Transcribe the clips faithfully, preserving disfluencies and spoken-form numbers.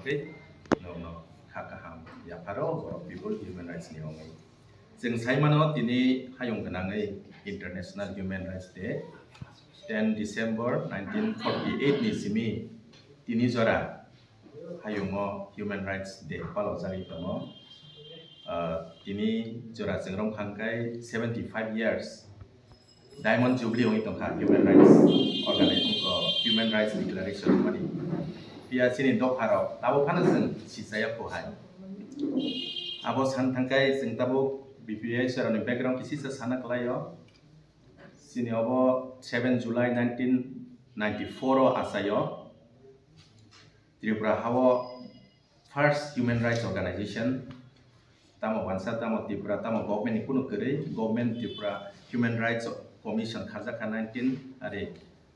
Tei nokno kha kaham yapharo borok people human rights ni wngwi. Chwng sai mano tini hayung gwnangwi International Human Rights Day ten December nineteen forty-eight ni simi tini jora hayungo Human Rights Day palokjagwi tongo. Ah, tini jora chwng rwng kha hwnkhe seventy five years Diamond Jubilee wngwi tongkha Human Rights Organization, uh, Human Rights Declaration wngmani. Phiya chini dopharok tabuk phano chwng sichaya kho hai. Abo san thangkai chwng tabuk B P I S rokni background kisisa sana kwlaio. Chini obo seven July nineteen ninety-four o achaio. Tripura hao first human rights organization, tamo wansa, tamo Tripura, tamo government ni kunu kwrwi, government Tripura Human Rights Commission khajakha nineteen, are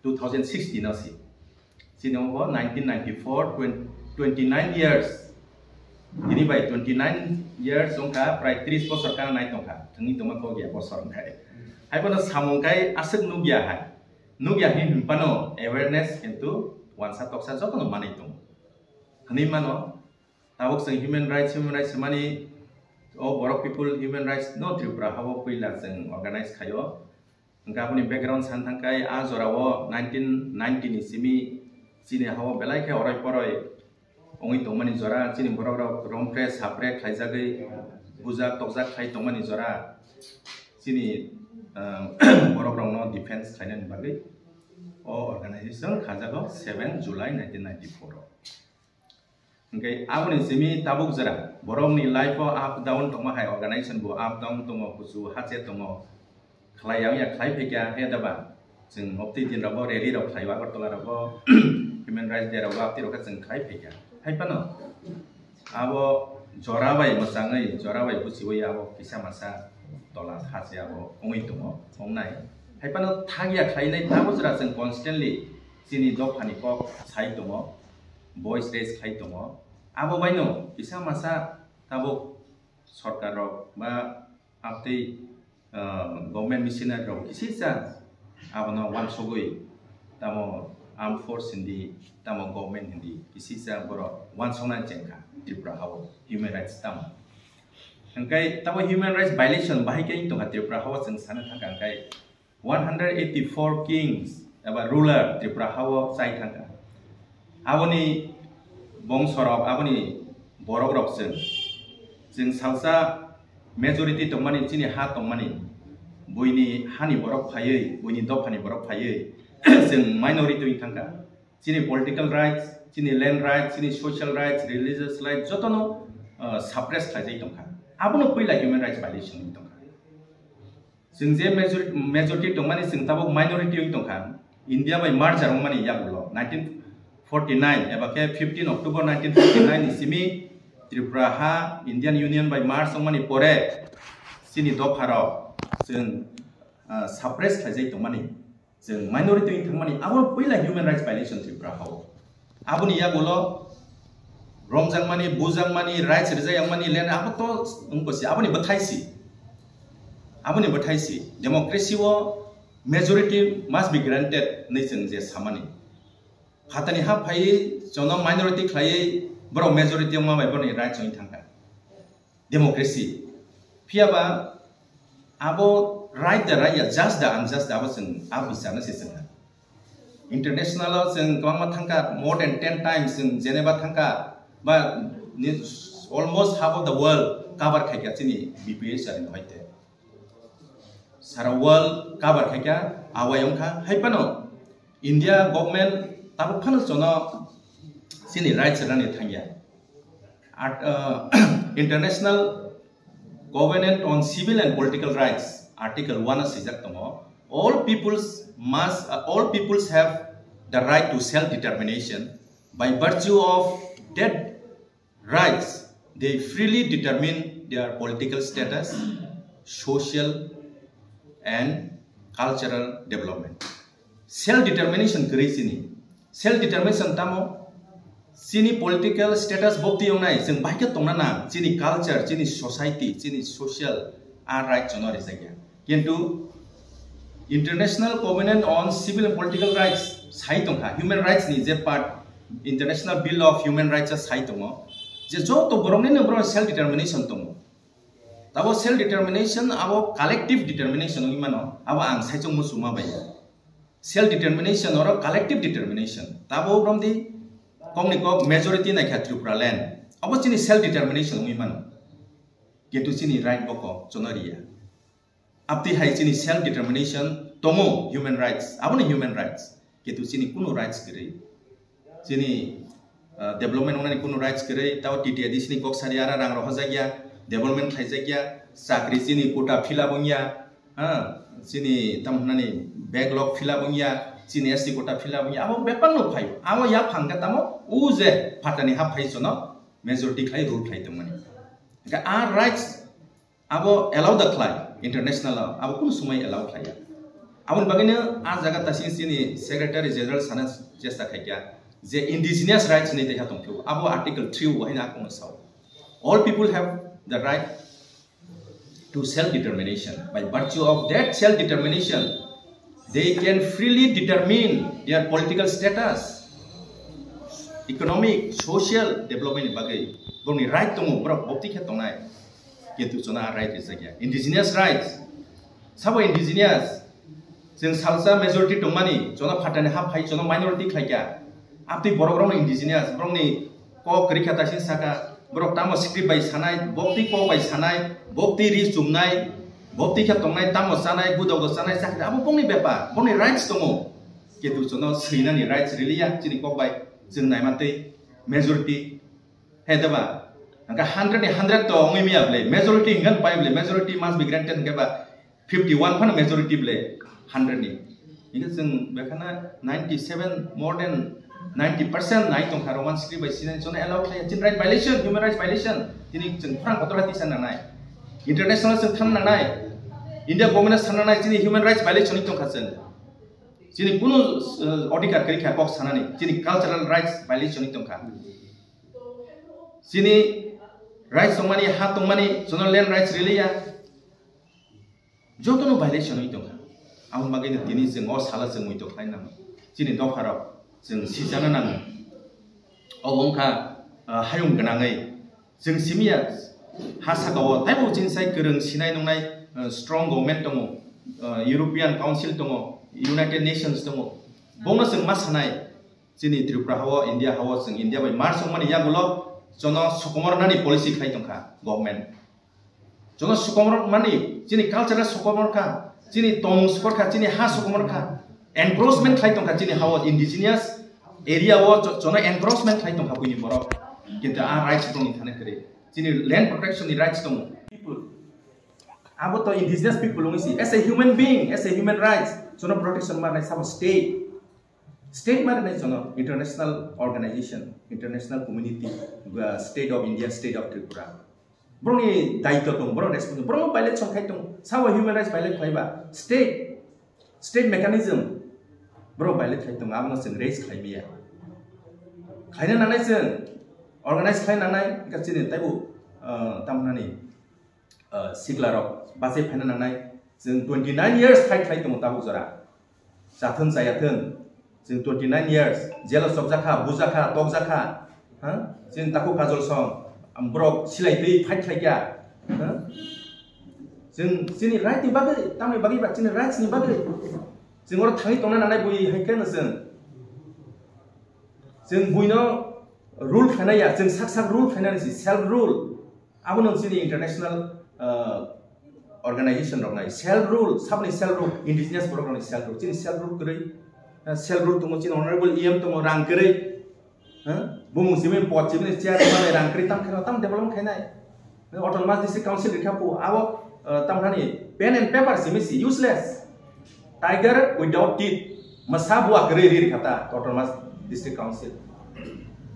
two thousand sixteen o si. Chini obo nineteen ninety-four, twenty, twenty-nine years. Tini bai twenty-nine years wngkha, prai tris bosor kana nai tongkha. Thwngwi tongma kok ya bosor wngkha. Hai bono samung kai aswk nukya hai. Nukya hin hinphano awareness kintu wansa toksa jotono manwi tongo. Hwnwi mano, tabuk chwng human rights, human rights hwnmani, o borok people human rights no Tripura hao puila chwng organize khaio. Hwnkhe aboni background san thangkai, a jorao nineteen ninety ni simi chini hao belai khe oroi poroi wngwi tongmani jora, chini borok rok romphre sapre khlaijagwi bujak tokjak khai tongmani jora, chini, ah, borok rokno defense khlainani bagwi o organization khajago seven July nineteen ninety-four o. Hwnkhe aboni simi tabuk jora borokni life o up down tongma hai, organization bo up down tongo, kuchu hache tongo, khlai ya wngya khlai phaikha, he da ba? Chwng obtwi din rogo rally rok khlai o, Agartala rogo human rights day rogo, abtwi rokha chwng khlai phaikha. Hai phano abo jora bai mwchangwi, jora bai buchiwi abo kisa masa tola hache abo wngwi tongo, wngnai. Hai phano thangya khlainai tabuk jora chwng constantly chini dophani kok sai tongo, voice raise khai tongo. Abo baino kisa masa tabuk sorkar rok ba abtwi, ah, government missionary rok kisisa abono wansugwi, tamo armed force hindi, tamo government hindi, kisisa borok wansukna chengkha Tripura hao human rights tamo. Hwnkhe tamo human rights violation bahai khe tongkha Tripura hao, chwng sana thangkha hwnkhe one hundred eighty-four kings eba ruler Tripura hao chai thangkha. Aboni bongsorok, aboni borokrok chwng, chwng salsa majority tongmani, chini ha tongmani, buini hani borok phaiwi, buini dophani borok phaiwi, chwng minority wng thangkha. Chini political rights, chini land rights, chini social rights, religious rights, jotono, uh, suppress khlaijak tongkha. Abono puila human rights violation wng tongkha. Chwng je majority, majority tongmani chwng tabuk minority wng tongkha. India bai merger wngmani yagulo nineteen forty-nine eba khe fifteen October nineteen forty-nine ni simi Tripura ha Indian Union bai merge wngmani pore chini dopharok chwng, ah, suppress khlaijak tongmani, chwng minority wng thangmani, abo puila human rights violation Tripura hao. Aboni yagulo romjakmani, bujakmani, rights rijak yangmani, land abo to wngkha si, aboni bwthai si. Aboni bwthai si. Democracy o majority must be granted hwnwi chwng je samani. Phatani ha phaiwi jono minority khlaiwi borok majority wngma bai borokni rights wngwi thangkha. Democracy. Phiya ba abo right da right ya, just da unjust da abo chwng a bicharno se chwng ha. International o chwng kwbangma thangkha, more than ten times chwng Geneva thangkha, ba ni almost half of the world cover khaikha chini B P H R ni hoite. Sara world cover khaikha, awai wngkha, hai phano India government tabuk phano jono chini rights rani thangya. At, uh, International Covenant on Civil and Political Rights, Article one o swijak tongo, "All peoples must, uh, all peoples have the right to self-determination by virtue of that rights, they freely determine their political status, social and cultural development." Self determination kwrwi chini. Self determination tamo? Chini political status bokti wngnai, chwng bahai khe tongna nang, chini culture, chini society, chini social a right jono rijak ya. Kintu International Covenant on Civil and Political Rights sai tongkha, human rights ni je part, International Bill of Human Rights o sai tongo je joto boroknino borok self determination tongo. Tabo self determination abo collective determination wngwi mano, abo ang saichung muchungma bai. Self determination oro collective determination. Tabo romdi kokni kok majority naikha Tripura land. Abo chini self determination wngwi mano. Kintu chini right boko chono riya. Abtwi hai chini self determination tongo, human rights, abono human rights. Kintu chini kunu rights kwrwi. Chini, ah, development wngnani kunu rights kwrwi, tao T T A D C ni kok sari ara rang rohorjak ya, development khlaijak ya, chakri chini quota fill up wngya, ha, chini tamo hwnani backlog fill up wngya, chini S T quota fill up wngya, abo bebak no phaio. Abo yaphang khe tamo o je phatani ha phai jono majority khlai rule khlai tongmani. Hwnkhe a rights abo allow da khlai, international o, abo kunu somoi allow khlaiya. Aboni bagwino a jaga tasing chini Secretary General sana chesta khaikha je indigenous rights hinwi taiha tongphio, abo Article three o haino a kokno sao. All people have the right to self determination. By virtue of that self determination, they can freely determine their political status, economic, social development ni bagwi borokni right tongo, borok bokti khe tongnai. Kintu chwngno a right rijak ya. Indigenous rights. Sabo indigenous. Chwng salsa majority tongmani, chwngno phatani ha phai, chwngno minority khlaikha. Abtwi borok rokno indigenous, borokni kok kwrwi kha taising saka, borok tamo script bai sanai, bokti kok bai sanai, bokti ri chumnai, bokti khe tongnai, tamo chanai, gudok do chanai, chakri, abo bongni bepar, bongni rights tongo. Kintu chwngno swinani rights riliya, chini kok bai chwng naima twi majority. He deba, hwnkhe hundred ni hundred to wngwi maya bwle, majority hwnkhe pai bwle, majority must be granted hwnkhe ba fifty one phano majority bwle hundred ni. Hwnkhe chwng bekhana ninety seven, more than ninety percent nai tongkha, Roman script bai sinai chwngno allow khlaiya, chini right violation, human rights violation, tini chwng khorang kotor hai tisa nangnai. International chwng thang nangnai, India government thang nangnai, chini human rights violation wngwi tongkha chwng. Chini kunu, uh, odhikar kwrwi kha kok sanani, chini cultural rights violation wngwi tongkha. Chini rights tongmani, ha tongmani, chwngno land rights riliya. Jotono violation wngwi tongkha. Aboni bagwino tini chwng o salo chwng muitok khlai nango. Chini dopharok chwng sijana nango. Obo wngkha, ah, hayung gwnangwi. Chwng simiya ha sakao taibo chini sai kwrwng sinai nungnai, ah, strong government tongo, ah, European Council tongo, United Nations tongo. Bono chwng ma sanai. Chini Tripura hao, India hao, chwng India bai merge wngmani yagulo chwngno sokomornani policy khlai tongkha government. Chwngno sokomormani, chini culture sokomorkha, chini tongmung sokomorkha, chini ha sokomorkha, encroachment khlai tongkha chini hao, indigenous area o chw-, chwngno encroachment khlai tongkha buini borok. Kintu a rights tongni thani kwrwi. Chini land protection ni rights tongo. People. Abo to indigenous people wngwi si. As a human being, as a human rights, chwngno protection manai sabo state. State mare nai jono international organization, international community, uh, State of India, State of Tripura. Borokni daityo tong, borok responsible, borok violation khai tong, sabo human rights violate khlaiba, state, state mechanism, borok violate khai tong, abono chwng raise khlai maya. Khlaina nanai chwng, organize khlai nanai, wngkha chini taibo, uh, tamnani, uh, siklarok bachai phaina nangnai. Chwng twenty nine years fight khlai tongo tabuk jora. Chathwn chayathwn. Chwng twenty nine years jail o chokjakha, bujakha, tokjakha. Ha? Chini takhuk Kajol song, am, borok silai twi fight khlaikha. Ha? Chwng chini right ni bagwi, tamni bagwi ba chini rights ni bagwi. Chwng oro thangwi tongna nangnai bui hai khe no chwng. Chwng buino rule khlainai ya, chwng sak sak rule khlainani si, self rule. Abono chini international, uh, organization rok nai self rule, sabni self rule, indigenous borok rokni self rule, chini self rule kwrwi, uh, self rule tongo, chini honorable E M tongo, rang kwrwi, huh? Bumung simi pot simi chair rok rang kwrwi, tam khaino tam development khainai. Autonomous District Council rikha pu, abo, uh, tam hani pen and paper simi si useless. Tiger without teeth, masa bua kwrwi ri rikha ta Autonomous District Council.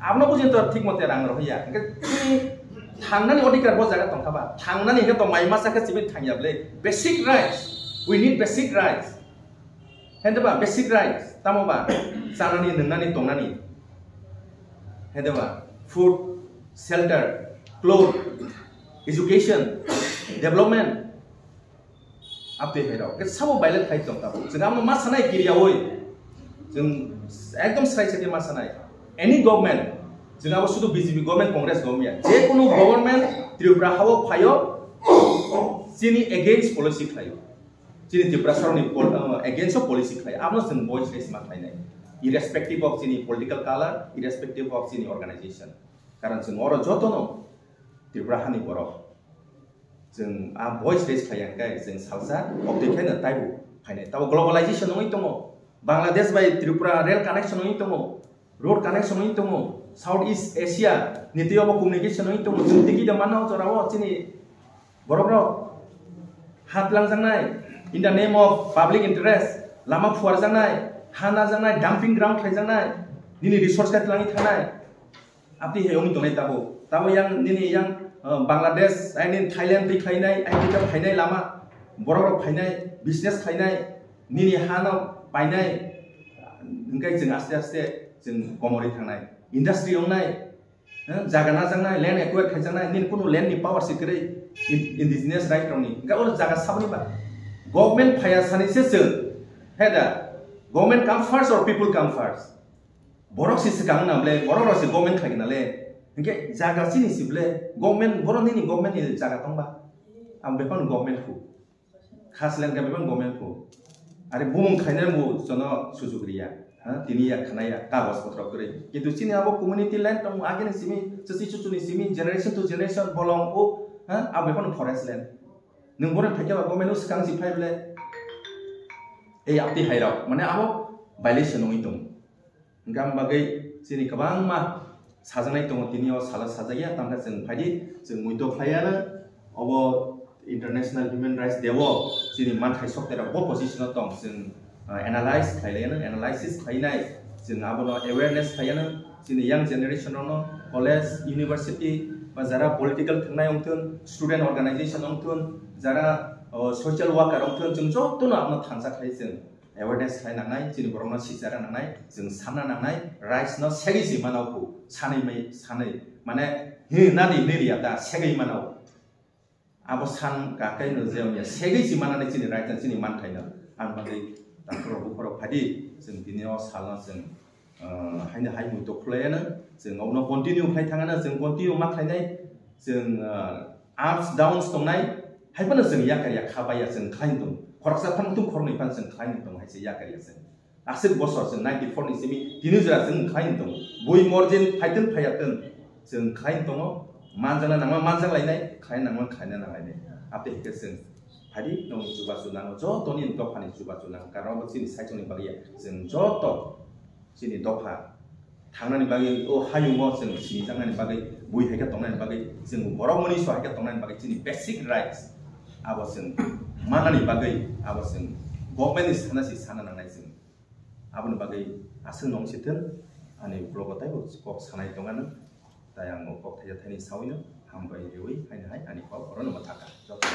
Abono buji to thik mote rang rohya. Hingke chini thangnani odhikar bo jaga tongkha ba. Thangnani hingke to mai masa khe chini thangya ble. Basic rights. We need basic rights. Hende ba basic rights. Tamo ba chanani, nwngnani, tongnani. Hende ba food, shelter, clothes, education, development. Abtwi hai rok. Ke sabo violate khai tong tabuk. Chwng amo ma sanai kiriya oi. Chwng ekdom srai srai ma sanai. Any government, jwng abo sudu B J P government, Congress government ya, je kunu government Tripura hao phaio, chini against policy khlaio. Chini Tripura saroni pol-, uh, against o policy khlai. Abono chwng voice raise ma khlainai. Irrespective of chini political color, irrespective of chini organization. Karon chwng oro jotono Tripura hani borok. Chwng a voice raise khlai ya khe chwng salsa obtwi khe no taibo phainai. Tabo globalization wngwi tongo. Bangladesh bai Tripura rail connection wngwi tongo. Road connection wngwi tongo. South East Asia ni twi obo communication wngwi tongo. Chwng tigi da mano jorao chini borok rok ha twlangjaknai in the name of public interest, lama phuarjaknai, ha najaknai, dumping ground khlaijaknai, nini resource khe twlangwi thanai. Aboni hai wngwi tongnai tabo. Tabo yang nini yang, uh, Bangladesh, ai nini Thailand twi khlainai, ai nini phainai lama, borok rok phainai, business khlainai, nini ha no painai, hwnkhe chwng aste aste chwng komorwi thangnai. Industry wngnai, eh, jaga najaknai, land acquire khaijaknai, nini kunu land ni power se kwrwi, in-, indigenous right rokni. Hwnkhe oro jaga saboni ba government phaiya sani se chwng, he da, government come first or people come first? Borok se swkang na ble, borok rok se government khlai na le. Hwnkhe jaga chini se ble, government, borok nini government ni jaga tong ba? Ang bebak no government khu. Khas len ka bebak government khu. Are bumung khaina bo jono sujuk riya. Ha, tini ya khana ya, kagos potro kwrwi. Kintu chini abo community land tong age ni simi, chusi chuchu ni simi, generation to generation bolong o, ha, abo bebak no forest land. Nwng borok phaikhe ba government o swkang se phai ble. Ei aboni hai rok, mane abo violation wngwi tongo. Hingkhe ang bagwi chini kwbangma sajaknai tongo, tini o salo sajakya, tangkha chwng phaidi, chwng muito khlaiya, obo International Human Rights Day o chini manthai sokterok bo position o tong, chwng, uh, analyze khlailaiyano, analysis khlainai, chwng abono awareness khlaiyano, chini young generation rokno college, university, ba jara political thangnai wngthun, student organization wngthun, jara, uh, social worker wngthun, chwng jotono abono thansa khlai chwng awareness khlai nangnai, chini borokno sichara nangnai, chwng sanna nangnai, rights no segwi se mano khu, sanwi mai, sanwi, mane, hi, nadi, niriya da, segwi mano. Abo san kakai no je wngya, segwi se manani chini rights no, chini manthai no. Ang bagwi, doctor rok, bukhorok phaidi, chwng tini o salno chwng, uh, haino hai muito khwlaiya no, chwng obono continue khlai thangano, chwng continue ma khlainai, chwng, uh, ups, downs tongnai, hai phano chwng yakar ya kha baiya, chwng khlai tong. Khoroksa phano tung, khoroknwi phano chwng khlai tong, hai se yakar ya chwng. Aswk bosor chwng ninety four ni simi tini jora chwng khlai tong. Bui morjin phaitun phaiya tun, chwng khlai tongo. Manjakna nangma manjak lainai, khlai nangma khlaina nang lainai. Aboni hwnkhe chwng phaidi nongni chubachu nango, jotoni dophani chubachu nango. Karon obo chini saichungni bagwi ya. Chwng joto chini dopha thangnani bagwi, o hayungo chwng sinijaknani bagwi, bui hai khe tongnani bagwi, chwng borok mwnwi so hai khe tongnani bagwi chini basic rights abo chwng mannani bagwi abo chwng government ni sana se sana nangnai chwng. Aboni bagwi aswk nong se thun, ani uklogo taibo kok sanai tongano, tai ang o kok thaisa thaini sawino hambai riwi haino hai ani kok orono mwthaka. Joto.